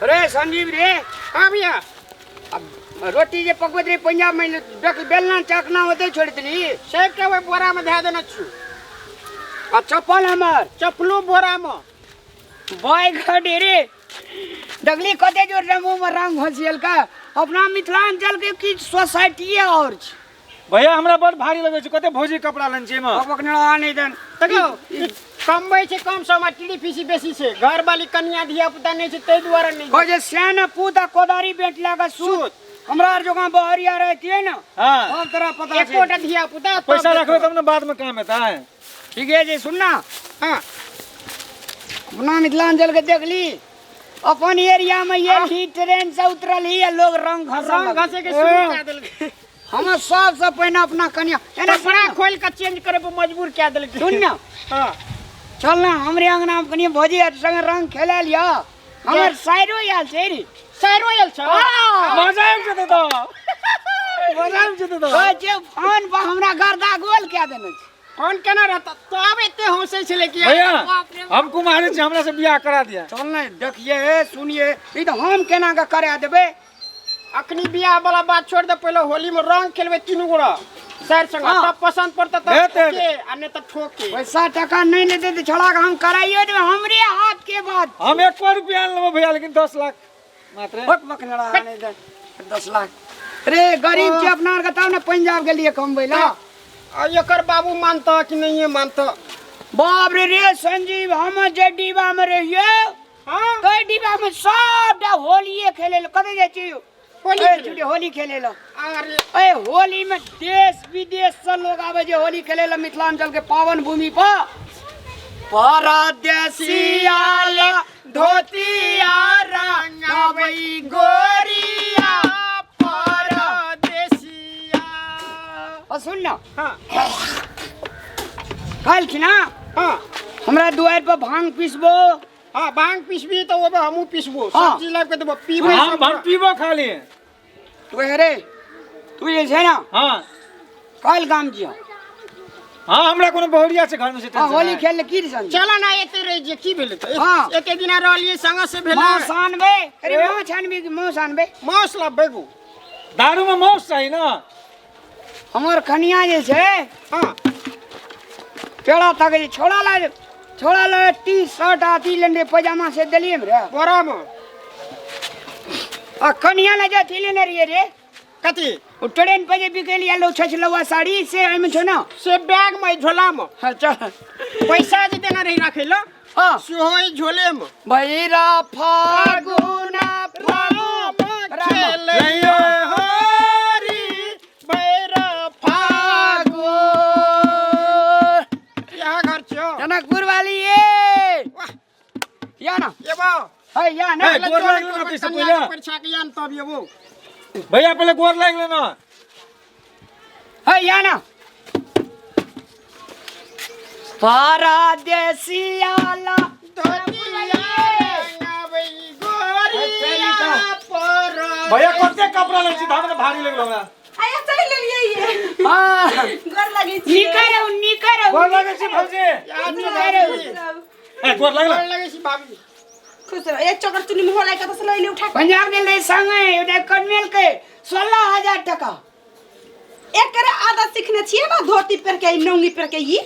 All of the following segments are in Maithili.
अरे संजीव रे। हाँ भैया। अब रोटी जे पकबैत रही पंजाब में बेलना चकना होते छोड़ देली। सबके ओहि बोरा में धए देने छु। आ चप्पल हमर चप्पलो बोरा में। बाय गॉड रे देखली कते जोर रे मुंह में रंग घोसियल का अपना मिथिलांचल के की सोसाइटी और छै। भैया हमरा बड़ भारी लगै छै, कते भौजी कपड़ा लेने छै एहिमे। अब अखने आ नहि देन। देखियौ, ई कमबै छै कम सम आ टीडी फीसी बेसी छै। घर वाली कनिया धिया पुता नहि छै ताहि दुआरे नहि। कहै छै सियान पूत आ कोदारी बेच लए कऽ सूत। हमरा आर जकाँ बहरिया रहितियै ने। हाँ। तब तोरा पता छै। एकोटा धिया पुता तब पैसा रखबै देखबै। तब ने बाद में काम हेतै। ठीके छै, सुन ना। हाँ। अपना मिथिलांचल के देखली अपन एरिया में ये ही ट्रेन से उतरल ही लोग रंग घसल रंग घसे के शुरू कए देलकै। हम सबसे पहिने अपना कनिया एना कपड़ा खोल के चेंज करे पर मजबूर कए देलकै। सुन ना। हाँ। चल ना हमरे अंगना में कनिया भौजी आर संगे रंग खेला लिया। हमर सायरो आयल छै रे। सायरो आयल छै? हाँ। मजा आबि जेतै तऽ। मजा आबि जेतै तऽ। कहै छै फोन पर हमरा गर्दा गोल कए देने छै। फोन केना रहता तो आब एते हंसै छलै कि भैया बाप रे बाप। हम कुमारी छी, हमरा से बियाह करा दिया। चल ने देखिए सुनिए ई तऽ हम केना के करा देबै। अखनी बियाह वाला बात छोड़ दे, पहले होली में रंग खेलबै तीनू गोरा सर संग, हाँ। तब पसंद पड़ता तब हेतै। ठोके आ नहीं तब ठोके। पैसा टका नहीं लेते तो छोड़ा के हम कराइयो देबै, हमरे हाथ के बात। हम 1 रुपया लेबो भैया, लेकिन 10 लाख मात्र। बक बक लड़ा नहीं दे 10 लाख। रे गरीब के अपना आर के तब ने पंजाब गेलिए कमबै ला। आ एकर बाबू मानता कि नहीं मानता? बाप रे रे संजीव, हम जे डिब्बा में रहिए, हाँ? तो डिब्बा में सबटा होलिये खेले लो। कतऽ जाइ छी? होली ए, खेले। छुट्टी, होली खेले लो। अरे। ए होली में देश विदेश से लोग आवे जे होली खेले लो मिथिलांचल के पावन भूमि पर। परदेसिया धोतिया रंगावई गोरिया परदेसिया। ओ सुन ना। हाँ। काल्हि खिना? हाँ। हमरा दुआरि पर भांग पिसबो। हाँ, भांग पिसबी तो ओबे हमहूँ पिसबो। हाँ। सब्जी लाबि के देबो, पीबै हम सब। भांग पीबो खाली। तू हे रे, तू जे छै ना? हाँ। काल्हि गाम जियो। हाँ, हमरा कोनो बहुरिया छै घर में से हाँ, टेंशन होली नहि। खेल ले की रे संजय? चल ना, एते रहि जे की भेलै तऽ? हाँ। एते दिना रहलियै संग से भेलै। मांस आनबै? अरे माछ आनबै कि मांस आनबै? मांस लाबबै गो। दारू में मांस चाही ना। हमर कनिया जे छै, हाँ। पेड़ा तक जे छोड़ा ला, छोड़ा ला टी शर्ट आ अथी लेने पैजामा से देलियै रे। बोरा में। आ कनिया ला जे अथी लेने रहियै रे। कथी? ओ ट्रेन पर जे बिकेली आलो छछलौआ साड़ी से एहिमे छौ ना? से बैग में, झोला में। अच्छा। पैसा जे देना रही राखै ला? हाँ। सेहो एहि झोले में। भैरा फागुना राम राम। खेलै हरि, भैरा फागुन। यहाँ घर छौ। जनकपुर वाली ये। वाह। या ना। एबो। है या ना। ए, गोर लागि लेना तैसे कनिया पहिले। के परीक्षा के यान तब एबो। भैया पहिले गोर लागि लेना। है या ना। परदेसियाला भैया कते कपड़ा लै छी, धाम ने भारी लगलो हमरा। आया चलि लेलियै ये। हाँ। गोर लगै छी। निकर हौ, निकर हौ। गोर लगै छी भौजी। निकर हौ। ए, गोर लगल। गोर लगै छी भाभी। खुश रह। एक चक्कर चुनी मुँह लाइ कतऽ से लैली उठा के। पंजाब गेल रही संगे, ओटा कनमेल के 16,000 टका। एकर आदत सीखने छियै ना, धोती पहिर के, नौंगी पहिर के ई। ए,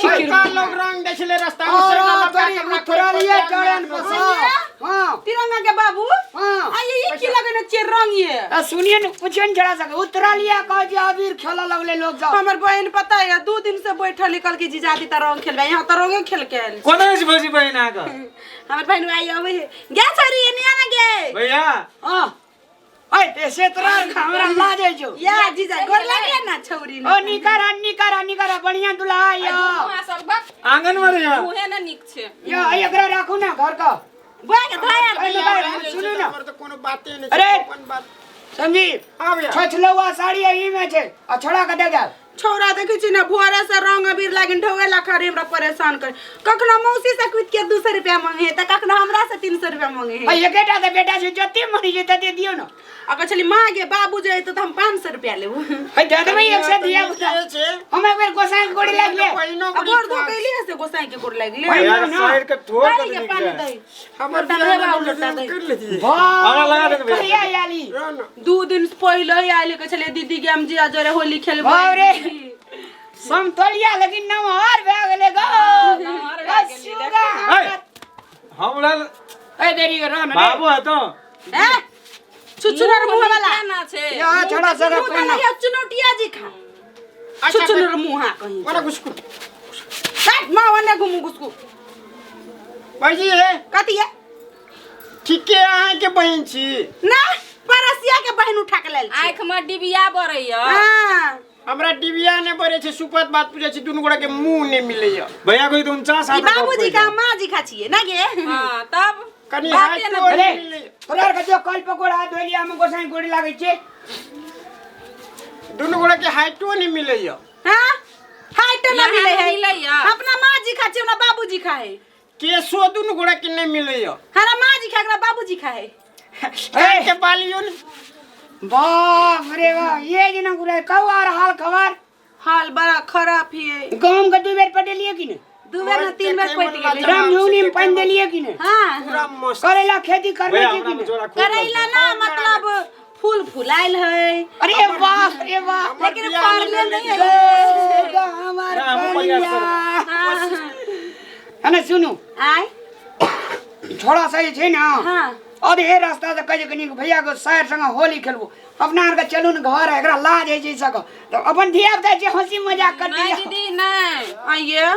बड़का लोग रंग दै छलै रास्ता में, और से लड़का तोरी कपड़ा उतरलियै खोलि खोलि ट्रेन के पर से। हाँ। हाँ। तिरंगा के बाबू। हाँ। आ ये की लगेने छियै रंग ये? आ सुनिए न, पूछिए न जरा सके। उतरलियै, कहै छै अबीर खेलऽ लगलै लोग सब। हमर बहिन पता है, 2 दिन से बैठल निकल के जीजाजी त रंग खेलबै, यहाँ त रंगे खेल के आयल। कोना अछि भौजी बहिन अहाँके? हमर बहिन आई अबै है। गे छोरी, एने आना गे। भैया। हाँ। ऐ, ते से तोरा हमरा लाज होइ छौ। या जीजा, गोर लागे ना छौरी ओ, निकर, निकर, निकर, बढ़िया दुल्हा या। आंगन में रहिया। मुहे ना नीक छै। या, ऐ, एकरा राखू ना घर का। बुआ के धाया ऐ, दिया। निकर, सुनू ना। हमर तऽ कोनो बाते नहि छै, अरे। अपन बात। संजीव, हाँ भैया। छछलौआ साड़ी एही में छै, आ छोड़ा के दे दे। छौरा देखै छी ने भोरे से रंग अबीर लागिन ढौए ला खड़ी हमरा परेशान करे। कखनो मौसी से कूद के 200 रुपया मांगे है त कखनो हमरा से 300 रुपया मांगे है। आ एकेटा तऽ बेटा छै, जते मन छै तते दियौ ने। अगर छली माँ गे बाबू जे अयतौ तऽ हम 500 रुपया लेबू। है दे देबै एक सए धिया पुता। के छै? हम एक बेर गोसाई के गोड़ी लागि ले। बहिनो आ बड़ी गोर धो चुआन के एलियै से गोसाई के गोर लागि ले। भैया, भैया ना। साइड के ठोर पानी कऽ के नीक पानी जाय। दही। हमर लोटा बियाह दे बाबू, नहि लोटा भेल, दे। कर लेतियै। हमरा लगा देने भैया। कहिया आयली? रह न। 2 दिन पहिले ही आयल के छलियै दीदी के हम जीजा जोरे होली खेलबै। बाप रे। समतोलिया लेकिन नमहर भए गेलै गो। नमहर भए गेलै, सुगा। ए, हमरा ए देरी के रह न रे। बाबू है तो हैं? छुछुनर मुँह वाला। ना छै यहाँ छोड़ा सगा मुँह तऽ लगे चुनौटिया जी खा। अच्छा, छुछुनर मुँह हाँ कहीं। ओना घुसकू। हट, माँ ओने घुमू घुसकू। भाईजी हे कथी है? ठीके अहाँके बहिन छी ना परसिया के बहिन उठा के लेल छी। आँखि में डिबिया बरैया। हाँ। हमरा डिबिया नहि बरै छै, सुपत बात पूछै छी, दुनू गोटा के मुंह नहि मिलैया। भैया कोई तो 49 ई हाथ बाबूजी का माँ जी खा छियै ना गे? हाँ तब कनि बाते हाथो ने नहि अरे, मिलैया। तोरा आरके जो कल पकोड़ा धोलिया हम गोसाई गोड़ी लागै छै। दुनू गोटा के हाइटो नहि मिलैया। हाँ? हाइट ना यहाँ मिले है। मिलैया। अपना माँ जी खा छियै, अपना बाबूजी खा है। केशो दुनू गोटा के नहि मिलैया। हमरा माँ जी खा, एकरा बाबूजी खा है। कान के बालियो ने बाप रे बाप, ये जेना गुरे कहू आर हाल खबर। हाल बड़ा खराब है। गाम के 2 बेर पटेलिए कि ने? 2 बेर ना 3 बेर पट गेलै। रामधुनी में पानि देलिए कि ने? हाँ। पूरा मस्त। करैला खेती करने भैया छै हमरा कि में ने? जोड़ा खूब करैला ना मतलब फूल फुलायल है। अरे बाप रे बाप। हमर लेकिन बियाह नहि फड़ले भेलै। नहीं है। गो हमार ना, हमहूँ प्रयास कनिया। हाँ। है ना सुनू। आय। छोड़ा सही छै ना। हाँ। अधे रास्ता से कहै छै कनी भैया के सायर संगे होली खेलबो, अपना आरके चलू ने घर, एकरा लाज होइ छै सक तऽ अपन धिया पुता छै हंसी मजाक कर नहीं दिया। दीदी नहीं। आइए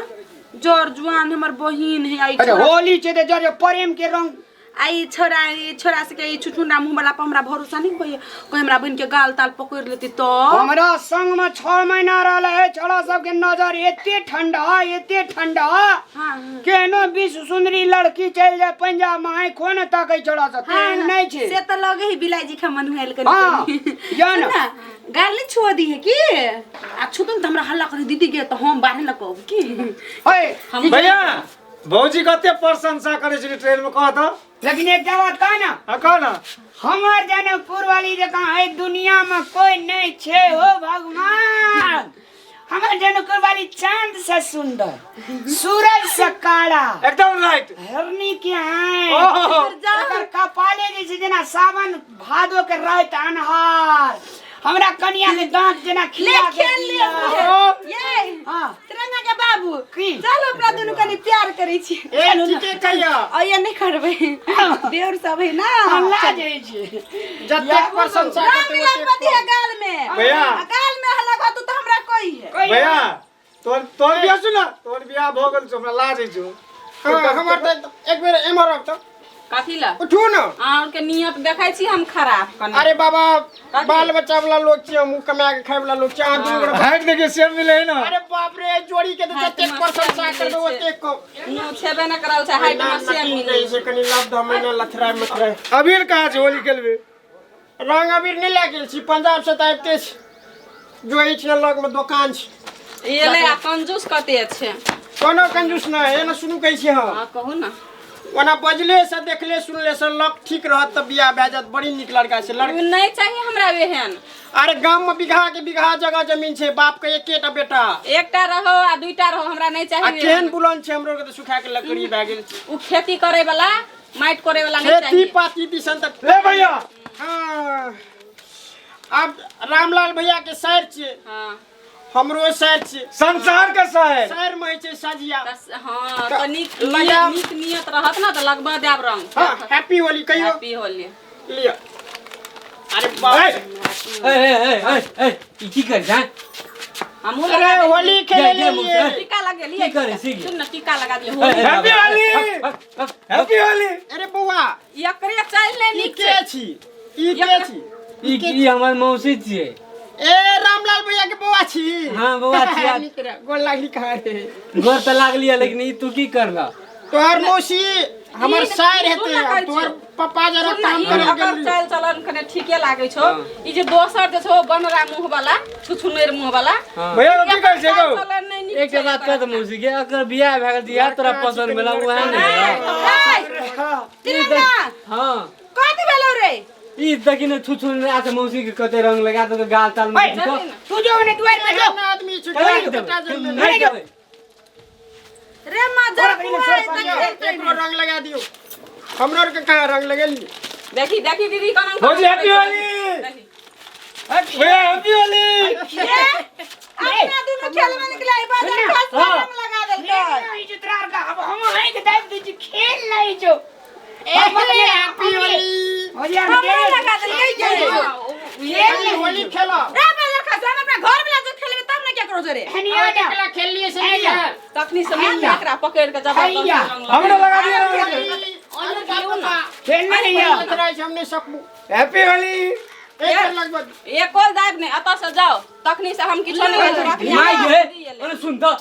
जोर जुआन हमर बहिन है आई। अरे होली छै तऽ जर प्रेम के रंग। आई छोरा ई छोरा से के ई छुछुंडा मुंह वाला पर हमरा भरोसा नहीं होइए, कोई हमरा बहिन के गाल ताल पकड़ लेती तो। हमरा संग में 6 महीना रहल है छोड़ा सबके नजर एते ठंडा एते ठंडा। हाँ। केहनो विश्व सुंदरी लड़की चलि जाय पंजाब में आँखो ने ताकै छोड़ा सब, हाँ, तेहन नहीं छै। से तो लगे है बिलाई जी खा मन हुएल कनी हाँ, कनी। या ना। सुन ना, गाल नहीं छुआ दी है की? आ छुतन त हमरा हल्ला करे दीदी के तो हम बाहर लकब की। ओए, भैया भौजी कते प्रशंसा करे छै ट्रेन में कह त। लेकिन एक बात कह ना। हां कह ना। हमर जनकपुर वाली जकाँ एहि दुनिया में कोई नहीं छै हो भगवान। हमर जनकपुर वाली चांद से सुंदर, सूरज से काला, एकदम राइट। हिरनी के आँख, ओहो। ओकर कपाले जे छै जेना सावन भादो के राति अन्हार। हमरा कनिया के दांत जेना ले खिला के खेल ले। दिया। ये हाँ। तिरंगा के बाबू की? चलो अपना दुनू कनी प्यार करै छी। ए ठीके कहिया। अइया नहीं करबै, देवर सब है ना। हम लाज होइ छै। जतेक प्रशंसा राम करतै मिलन ओतेक पति है गाल में। भैया। आ गाल में हल्ला तू तो हमरा कोई है। भैया तोर तोर बियाह सुन, तोर बियाह भ गेल छौ, हमरा लाज होइ छौ। हाँ, हमर तऽ एक बेर एम्हर आब तऽ। कथी ला? उठू ना। अहाँ के नियत देखै छी हम खराब कनी। अरे बाबा बाल बच्चा वाला लोग छी, हम कमा के खाय वाला लोग छी, अहाँ दुनू गोटा। हाइट देखिए सेम मिले है ना। अरे बाप रे जोड़ी के तऽ जतेक प्रशंसा करबै ओतेक कम। नो छेबे न करल छै, हाइट में सेम मिले। नहीं छै, कनी लब धमे ना लथराय मथराय। अबीर कहाँ छै होली खेलबे? रंग अबीर नहि लए गेल छी, पंजाब से तऽ आबिते छी। जोड़ी छै लग में दोकान छै। एलै आ कंजूस कते छै? कोनो कंजूस नहि, एना सुनू कहै छी हम। हाँ कहू ना। ओना बजले से देखले सुनले से लक ठीक रहत तऽ बियाह भए जायत। बड़ी नीक लड़का छै लड़का। नहीं चाहिए हमरा एहन। अरे गाम में बीघा के बीघा जगह जमीन छै, बाप के एकेटा बेटा। एकटा रहो आ दुईटा रहो, हमरा नहीं आ चाहिए। केहन बुलंद छै, हमरो के तऽ सुखा के लकड़ी भए गेल छै। उ खेती करे वाला माटि करे वाला नहीं खेती चाहिए। पाती दिसन तऽ ले भैया। हाँ अब रामलाल भैया के सर छियै। हाँ हमरो सर छियै। संसार के सर। सर में होइ छै सजिया। हाँ तऽ नीक लगाब। नीक नियत रहत ना तऽ लगबा देब रंग। हाँ हैप्पी होली कहियो। हैप्पी होली। लिअ। अरे बाप ए, ए ए ए ए ई की कर जाए? हमहूँ अरे लगा होली खेले गे, गे, लिए। टीका लगेलियै। की करै छी गे? सुन ना टीका लगा दियै होली। Happy Holi, happy Holi. अरे बौआ एकरे चालि नहि ई नीक के छै। छी? ई के छी? ई ई हमर मौसी छियै। ए रामलाल भैया के बौआ छी? हाँ बौआ छी। नीक रह, गोर लागली कहाँ रे? गोर तऽ लागली लेकिन ई तू की करला? तोहर मौसी हमर ई सायर सुन हेतै, ना कहै तोहर छियौ। पप्पा जरा सुन ना, काम ई करे अकर गेल चाल चलन कने ठीके लागै छौ। ई जे दोसर जे छौ बनरा मुँह वाला, छुछुनेर मुँह वाला, भैया की कहै छै गौ? चलन नहि नीक एकटा छै बात कह तऽ मौसी के, अकर बियाह भए गेल दिया तोरा पसंद भेला उएह ने भेलौ। तिरंगा हाँ कथी भेलौ रे? ई देखी ने छुछु ने आ मौसी के कते रंग लगा देलकै गाल ताल में ओए, तू जो ने दुआर पे जो। एहन आदमी छै केना कि देबै? बेटा जन्म नहि देबै। रे मजर कुआं एकरो रंग लगा दियो। हमरा आर के कहाँ रंग लगेली? देखी देखी दीदी कोना भौजी हैप्पी होली। भैया हैप्पी होली। अपना दुनू खेल में निकले बाजार खास रंग लगा देलकै। नहीं जो तोरा का अब हम हैं के दाब दे खेल नहीं जो। हैप्पी होली। भैया हमरा लगा देलकै ये। होली होली खेलो। रे बाजार खास हम अपना घर वाला जो खेलबे तब ने केकरो जोरे। हनिया जा। एकला खेल लिए से नहीं है। तखनी से मन एकरा पकड़ के जबरदस्ती हैया। रंग हमरा लगा दिया रंग। खेल नहीं है। हम नहीं सकबू। हैप्पी होली। एक लगभग एको दाबि नहि, एतऽ से जाओ तखनी से हम किछो नहि कहै छी। माय गे, अरे सुन तऽ,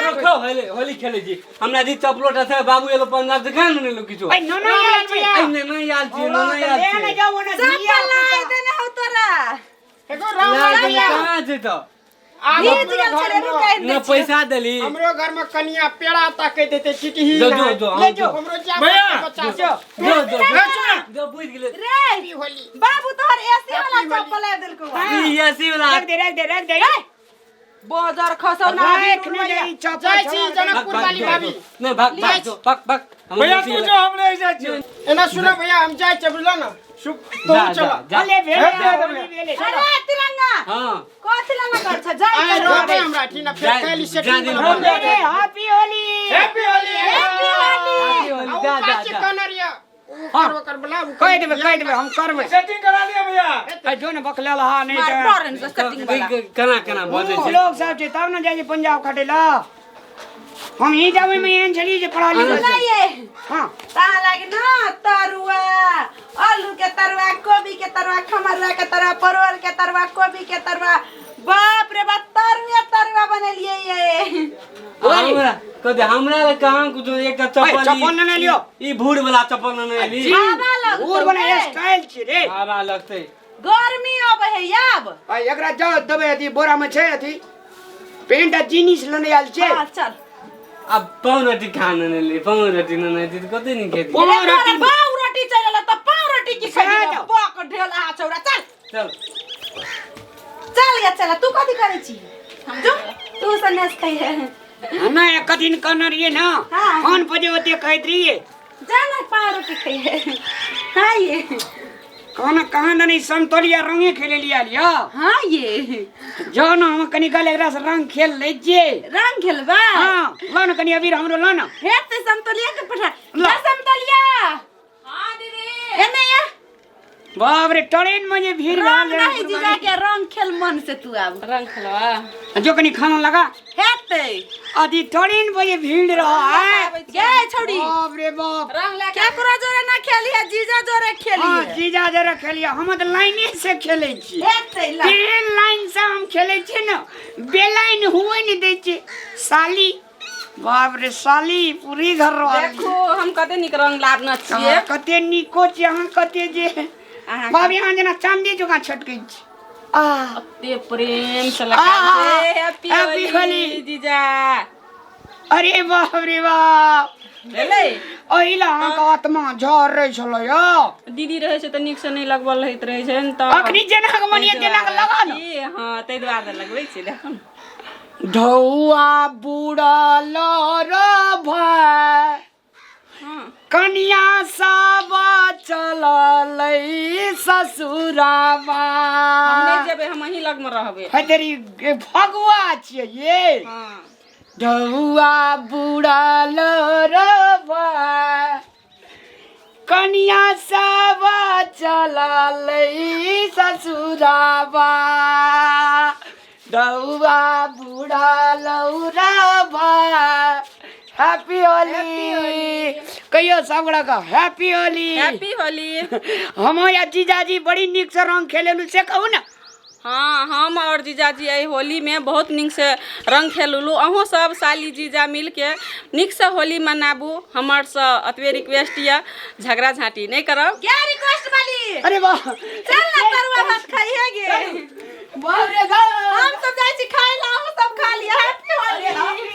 रखो होली होली खेलै छी। हमरा जी चपलोटा छै, बाबू एलो पंजाब से कहाँ नेलो किछो। ओए नो नो आयल छै। ऐ ने नहि आयल छियै, ने नहि आयल ले ने छियै। जाओ ने चप्पल लाए देने हौ तोरा। एगो रंग लाल लगा देने दिया। कहाँ छै तऽ? आब भीज हमरो गेल छलै घर में- रुकाइ ने पैसा देली। हमरो घर में कनिया पेड़ा ताके देते चिटही। जो जो जो ले जो। हमरो जा भैया। बच्चा जो जो ए, सुन। जो बुझि गेलै। रे होली। बाबू तोहर एसी वाला चप्पल ला देलकौ। ई एसी वाला रख दे रख दे रख दे। बाजार खसौ ना राख ने जाई चप्पल। जाइ छी छोड़ा। जनकपुर वाली भाभी। नहि भाग भाग जो, भाग भाग। हमर भैया मौसी तू एलै। जो, हम नहीं जाइ छियै। एना सुनो भैया, हम जाइ छियै बुझलो ना। तू जा चल। जा जा। होले भेले हैप्पी होली भेले। अरे तिरंगा हाँ कथी लगा कर छ जाइ आइ कर। रहबै हमरा ठीक ना, फेर जा- काल्हि जा सेटिंग दिन बना भर। अरे happy Holi. Happy Holi. Happy Holi. आ उ जा जा पाँच जा। कनर या उ कर ओकर बला उ कह देबै कह देबै हम करबै। सेटिंग करा लिया भैया। आ जो ने बकलेल हा नहीं मार तऽ मारन से सेटिंग वाला। केना केना बजै छै? लोग सब छै तब ने जाइ छै पंजाब खटे ला। हम ही जाबै में एहन छली जे पढ़ा लिखल छै। सुनाइए हाँ ता लागे ना तरुआ, आलू के तरुआ, कोबी के तरुआ, खमरुआ के तरुआ, परवल के तरुआ, कोबी के तरुआ, बाप रे बाप तरुआ तरुआ बनेलिए ये। हमरा कह दे, हमरा ले कहाँ कुछो एकटा चप्पल ओए, चप्पल नेने लियौ। ई भूर वाला चप्पल नेने ली। हवा लगतौ भूर बना रे। स्टाइल छै रे। हवा लगतै। गर्मी अबै है आब। आ एकरा जाओ देबै अथी बोरा में छै अथी पेंट आ जीनिस लेने आयल छै। हाँ चल। अब पाव रोटी खा नेने ली, पाव रोटी नेने ली तऽ कते नीक हेतै। पाव रे रोटी। पाव रोटी चल गेल तऽ पाव रोटी की खा खैबी? जाओ। बक ढेल आ छौरा चल। चल चल गे चल। तू कथी करै छी? जो तू सन्यास खाइ है। हमे एक दिन कहने रहिए ना। हाँ। फोन पर जे ओते कहैत रहिए। जा ना पाव रोटी खाइ है। हाँ ये। कौन कहाँ नहीं संतोलिया रंगे खेले लिया लिया। हाँ ये। जाओ ना हम कनी काल एकरा से रंग खेल लै छियै। रंग खेलबा? हाँ ला ना कनी अबीर हमरो ला ना। हे ते संतोलिया के पठा। ला। ला संतोलिया। हाँ दीदी। एने या। बाप रे ट्रेन में जे भीड़ रंग भेल नहीं जीजा के रंग खेल मन से तू आब। रंग खेलबा जो कनी खाना लगा। हेते अथी ट्रेन पर जे भीड़ रहा है। गे छौड़ी। बाप रे बाप। रंग लए क्या करो जोरे ना खेली है जीजा जोरे खेली हाँ है। जीजा जरा खेलिया हम तऽ लाइने से खेलै छी। हेते ला। तेहन लाइन से हम खेलै छियै ने बेलाइन हुए नहि दै छै साली। बाप रे साली पूरी घर वाली। देखो हम कते नीक रंग लाबने छियै। हाँ, कते नीको छै अहाँ कते जे अहाँ बाप यहाँ जेना चांदी जकाँ छटकै छै। आ कते प्रेम से लगा आहा, छै। Happy happy Holi Holi. जीजा। अरे बाप रे बाप भेलै एहि ला अहाँके आत्मा झरै छलै यौ। दीदी रहै छै तऽ नीक से नहि लगबल रहैत रहै छै ने तऽ अखनी जेना के मन ये तेना के लगा ने। की, हाँ ताहि दुआरे लगबै छियै देखो ने। ढौआ बुड़ल रे भाय हाँ कनिया सब चललै ससुराबा। हम नहि जेबै, हम अहीं लगमे रहबै। है तेरी फगुआ छियै ये। हाँ ढौआ बुड़ल रे भाय कनिया सब चललै ससुराबा। ढौआ बुड़ल रे भाय। हैप्पी होली कहियो सब गोटा के। हैप्पी होली। हैप्पी होली। हम या जीजाजी बड़ी नीक से रंग खेलेलू से कहू ना। हाँ हम और जीजाजी एहि होलीमे बहुत नीकसँ रङ्ग खेललहुँ। अहूँ सब साली जीजा मिलके नीकसँ होली मनाबू, हमरसँ एतबे रिक्वेस्ट यऽ, झगड़ा झाँटी नहि करब। क्या रिक्वेस्ट वाली? अरे वाह, चल ना तरुआ भात खाइए गे। बाप रे बाप, हम सब जाइ छी खाइ ला, अहूँ सब खा लिअ। हैप्पी होली।